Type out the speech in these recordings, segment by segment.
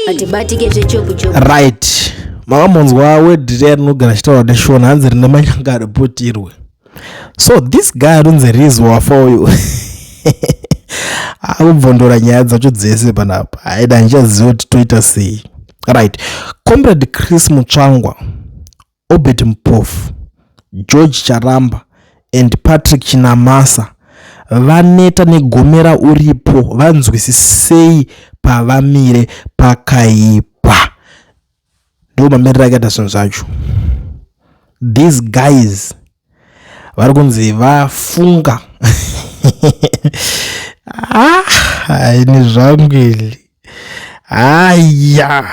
Atibatike zvechopu-chopu. Right, makambonzwa word riya rinogara chitaura neshona, hanzi rine manyanga ariputirwe. So this guy anonzi Riz wafa uyu akubvondora nyaya dzacho dzese panapa. Haida, handichaziva kuti toita sei. Right, Comrade Chris Mutsvangwa, Obert Mpofu, George Charamba and Patrick Chinamasa vaneta negomera uripo. Vanzwisisei pavamire, pakaipa. Ndo mamiriro akaita zvinhu zvacho. These guys vari kunzi vafunga. Ah, haini zvangu ili. Haya,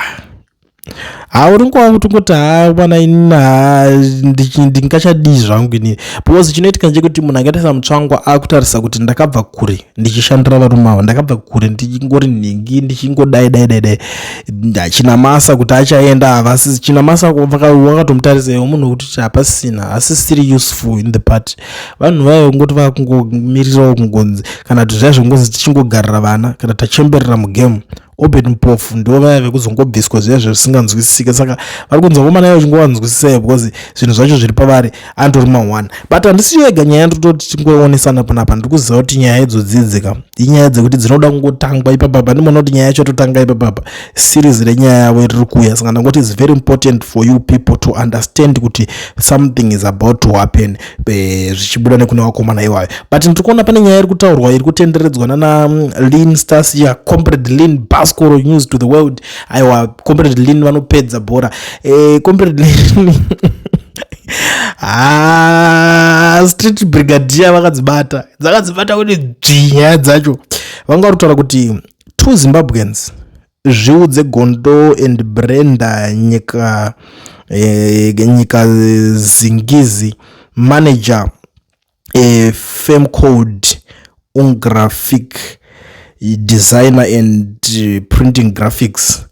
hauri nguva kuti ungoti, ha, mwana, inini ndingachadii zvangu inini? Because chinoitika ndechekuti munhu akaita saMutsvangwa akutarisa kuti ndakabva kure ndichishandira varume ava, ndakabva kure ndichingori nhingi, ndichingodai dai dai dai. Chinamasa kuti achaenda, havasi Chinamasa wakatomutarisa iwe munhu wekuti hapasina, asisiri useful in the party. Vanhu vayo ngoti vakungomirirawo kungonzi kana kuti zvaya zvengozi tichingogarira vana kana tachemberera mugame. Obert Mpofu ndo vaya vekuzongobviswa zviya zvisinganzwisisike. Saka vari kunzi vakomana ivo chingovanzwisisai because zvinhu zvacho zviri pavari anditori ma1. But handisi yega nyaya, ndototi tingoonesana panapa. Ndiri kuziva kuti nyaya idzodzidzika inyaya dzekuti dzinoda kungotangwa ipapapa. Ndimoona kuti nyaya yacho totanga ipapapa, series renyaya yavo riri kuuya. Saka ndangoti it's very important for you people to understand kuti something is about to happen, zvichibuda nekune vakomana iwayo. But ndiri kuona pane nyaya iri kutaurwa, iri kutenderedzwa nana Lin Stasia, Comrade Lin Bascoro News to the world. Aiwa, Comrade Lin vanopedza bhora. Comrade Lin, ah, Street Brigadier vakadzibata, dzakadzibata kuti dzvi nyaya dzacho. Vanga vari kutaura kuti two Zimbabweans, Zviudze Gondo and Brenda Nyika, Nyika Zingizi, manager a firm called Ungraphic Designer and Printing Graphics.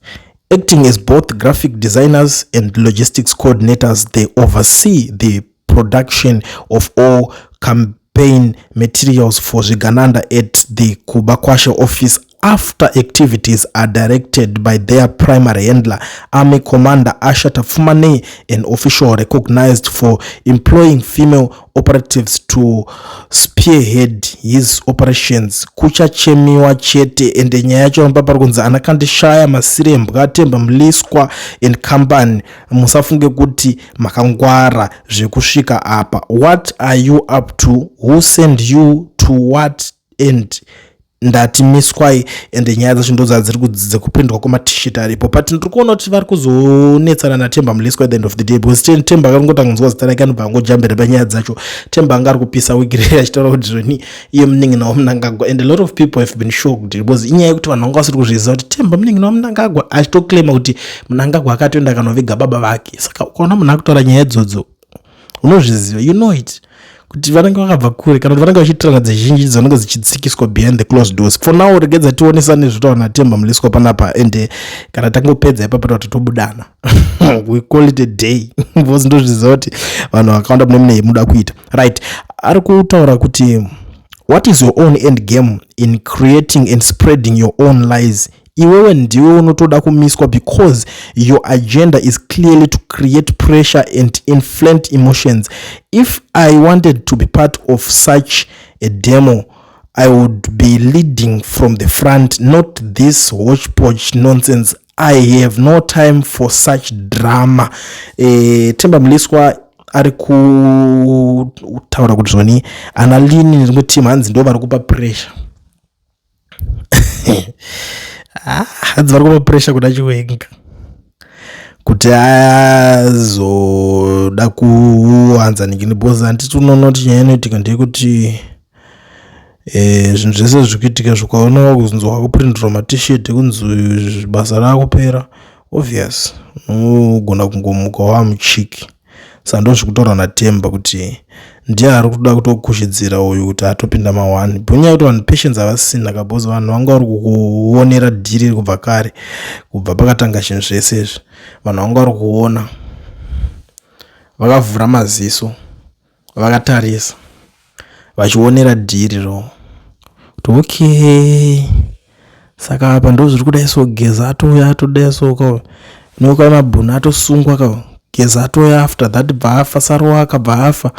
Acting as both graphic designers and logistics coordinators, they oversee the production of all campaign materials for Zvigananda at the Kubakwashe office after activities are directed by their primary handler, Army Commander Asha Tafumane, an official recognized for employing female operatives to spearhead his operations. Kuchachemiwa chete. Ende nyaya yacho pari kunzi ana Kandishaya, Masirembwa, Temba Mliswa and company, musafunge kuti makangwara zvekusvika apa. What are you up to? Who send you? To what end? Ndati miswai. Ende nyaya dzacho ndo dzadziri dzekupindwa kwemaT-shirt aripo. But ndiri kuona kuti vari kuzonetsana naTemba Mliswa at the end of the day, because Temba akangotanga zita rake, anobva angojambira panyaya dzacho. Temba anga ari kupisa wiki rei achitaura kuti zvoni iye munin'ina waMunangagwa, and a lot of people have been shocked because inyaya yekuti vanhu vanga vasiri kuzviziva kuti Temba munin'ina waMunangagwa, achitoclaima kuti Munangagwa akatoenda akanoviga baba vake. Saka ukaona munhu akutaura nyaya idzodzo, unozviziva, you know it, kuti vanenge vakabva kure kana kuti vanenge vachiitirana dzizhinji dzinenge dzichitsikiswa behind the closed doors. For now, regedza tionesane zvitaura naTemba Mliswa panapa. Ende kana tangopedza ipapo, kuti tobudana, we call it a day, because ndozviziva kuti vanhu vakawanda mune mune muda kuita. Right, ari kutaura kuti, "What is your own end game in creating and spreading your own lies? Iwewe ndiwe unotoda kumiswa because your agenda is clearly to create pressure and inflate emotions. If I wanted to be part of such a demo, I would be leading from the front, not this hodgepodge nonsense. I have no time for such drama." Temba Mliswa ari kutaura kuti zvoni ana Lini nerimwe team hanzi ndo vari kupa pressure. Ah, hanzi vari kupa pressure kuda Chiwenga kuti azoda kuwanza ningini, because handiti unoona kuti nyaya inoitika ndeyekuti zvinhu zvese zviri kuitika, zvikaona kuzonzi wakuprindira maT-shirt, kunzi basa raakupera, obvious unogona kungomuka wamuchiki. Saka ndo zviri kutaurwa naTemba kuti ndiye ari kuda kutokushidzira uyu kuti atopinda ma1 bhunyaya, yekuti vanhu patience havasisina ka, because vanhu vanga vari kuonera dhiri kubva kare, kubva pakatanga zvinhu zvese izvi. Vanhu vanga vari kuona, vakavhura maziso, vakatarisa, vachionera dhiri ro kuti okay. Saka apa ndo zviri kudai so, Geza atouya atodai so ka, Nyoka Yemabhunu atosungwa ka, Geza atouya after that bva afa, Saruwa akabva afa.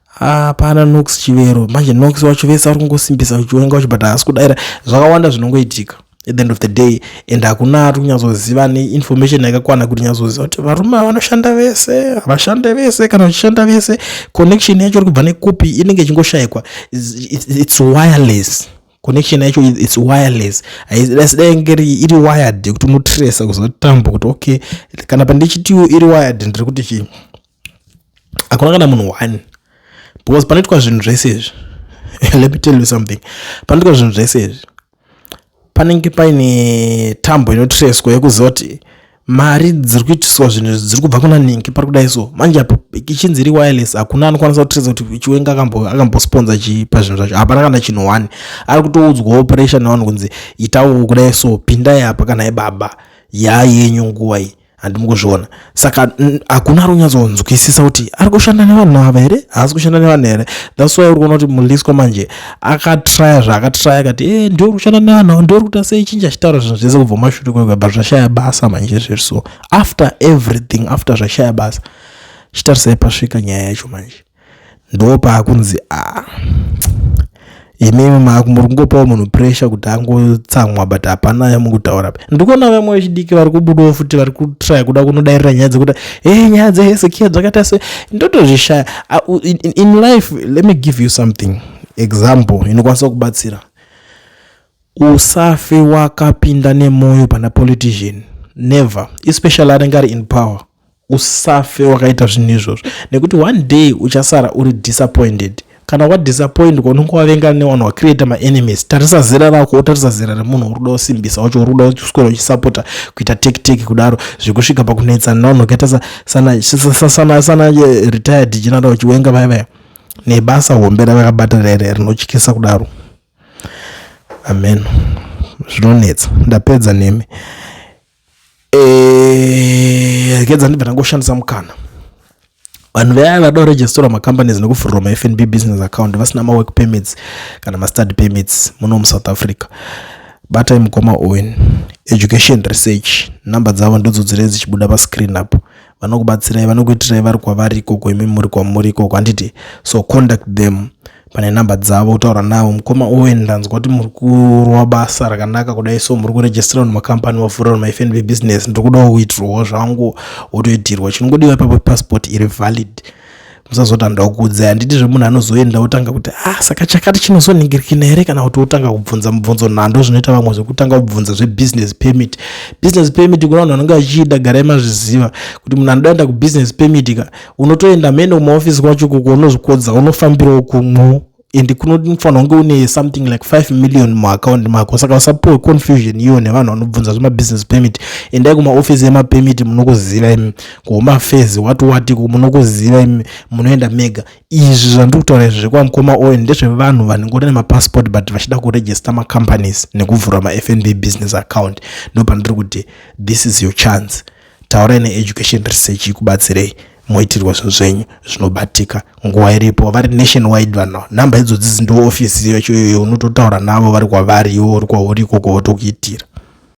Hapana Nox Chivero manje, Nox wacho vese vari kungosimbisa Chiwenga wacho, but haasi kudaira. Zvakawanda zvinongoitika at the end of the day, and hakuna ari kunyatsoziva neinformation yakakwana kuti nyatsoziva kuti varume ava vanoshanda vese, havashande vese. Kana vachishanda vese, connection yacho iri kubva nekupi? Inenge ichingoshayikwa. It's wireless connection yacho, it's wireless. Asi dai inge iri wired yekuti unotresa kuziva tambo kuti okay, kana pandichitiwo iri wired, ndiri kuti chii? Hakuna kana munhu one, because panoitwa zvinhu zvese izvi, let me tell you something, panoitwa zvinhu zvese izvi panenge paine tambo inotreswa yekuziva kuti mari dziri kuitiswa zvinhu dziri kubva kuna ningi pari kudai. So manje apo ichinzi iri wireless, hakuna anokwanisa kutresa kuti Chiwenga akambosponsa chii pazvinhu zvacho. Hapana kana chinhu one. Ari kutoudzwawo pressure nevanhu kunzi itawo kudai, so pindai apa kana ibaba yayenyu nguva iyi, handimi kuzviona. Saka hakuna ari kunyatsonzwisisa kuti ari kushanda nevanhu ava here, haasi kushanda nevanhu here. That's why uri kuona kuti Muliswa manje akatraya zvaakatraya, akati e ndiori kushanda nevanhu, ndiori kuita sei, chinji achitaura zvinhu zvese kubva mumashure kwekwe, but zvashaya basa manje zviri. So after everything, after zvashaya basa, chitarisai pasvika nyaya yacho manje, ndo paakunzi a imimi muri kungopawo munhu pressure kuti angotsamwa, but hapana yamukutaura. Ndikuona vamwe vechidiki vari kubudawo futi, vari kutraya kuda kunodairira nyaya dzekuti e nyaya dzeHezekiya dzakaita se ndotozvishaya. In life, let me give you something, example inokwanisa kubatsira. Usafe wakapinda nemwoyo pana politician, never, especially anenge ari in power. Usafe wakaita zvinhu izvozvo, nekuti one day uchasara uri disappointed. Kana wadisappointwa, unonge wavengana nevanhu, wacreata maenemies. Tarisa zera rako, wotarisa zera remunhu uri kuda kusimbisa wacho, uri kuda kuswera uchisapota kuita tekiteki kudaro, zvekusvika pakunetsana navanhu vakaita sana retired General Chiwenga vaya vaya, nebasa hombe ravakabata rere rinotyisa kudaro. Amen, zvinonetsa. Ndapedza nemi. Regedza ndibva ndangoshandisa mukana. Vanhu vaya vada kuregistra macompanies nekuvhurirwa maFNB business account vasina mawork permits kana mastudy permits muno muSouth Africa, batai mukoma Owen, Education Research. Namba dzavo ndodzo dziri dzichibuda pascreen apo. Vanokubatsirai, vanokuitirai vari kwavari ikoko, imi muri kwamuri ikoko, handiti? So contact them pane namba dzavo, kutaura navo. Mukoma Owen, ndanzwa kuti muri kurwa basa rakanaka kudai, so muri kuregistra vanhu makambani, vavhura vanhu maFNB business, ndiri kudawo kuitirwawo zvangu. Wotoitirwa. Chinongodiwa ipapo passport iri valid. Musazoti handoda kukuudzai, handiti? Zvemunhu anozoenda otanga kuti ah, saka chakati chinozoningirikina here, kana kuti wotanga kubvunza mubvunzo nhando zvinoita vamwe zvekutanga kubvunza zvebusiness permit. Business permit kuna vanhu vanenge vachiida, garai mazviziva kuti munhu anoda enda kubusiness permit ka, unotoenda mene kumaofisi kwacho koko, unozvikodza, unofambirawo kumwo, and kunofanira kunge une something like 5 million muaccount mako. Saka usapuwe confusion iyo nevanhu vanobvunza zvemabusiness permit. Endai kumaofisi emapermit, munokuziva imi, kuHome Affairs, wati wati, munokuziva imi, munoenda mega. Izvi zvandiri kutaura izvi zvekwamukoma Owen ndezvevanhu vanengori nemapassport but vachida kuregister macompanies nekuvhura maFNB business account. Ndo pandiri kuti this is your chance. Taurai neEducation Research ikubatsirei, moitirwa zvinhu zvenyu zvinobatika nguva iripo. Vari nationwide vanhu. Nhamba idzodzi ndo ofisi yacho iyoyo, unototaura navo vari kwavari, iwo uri kwauri ikoko, votokuitira.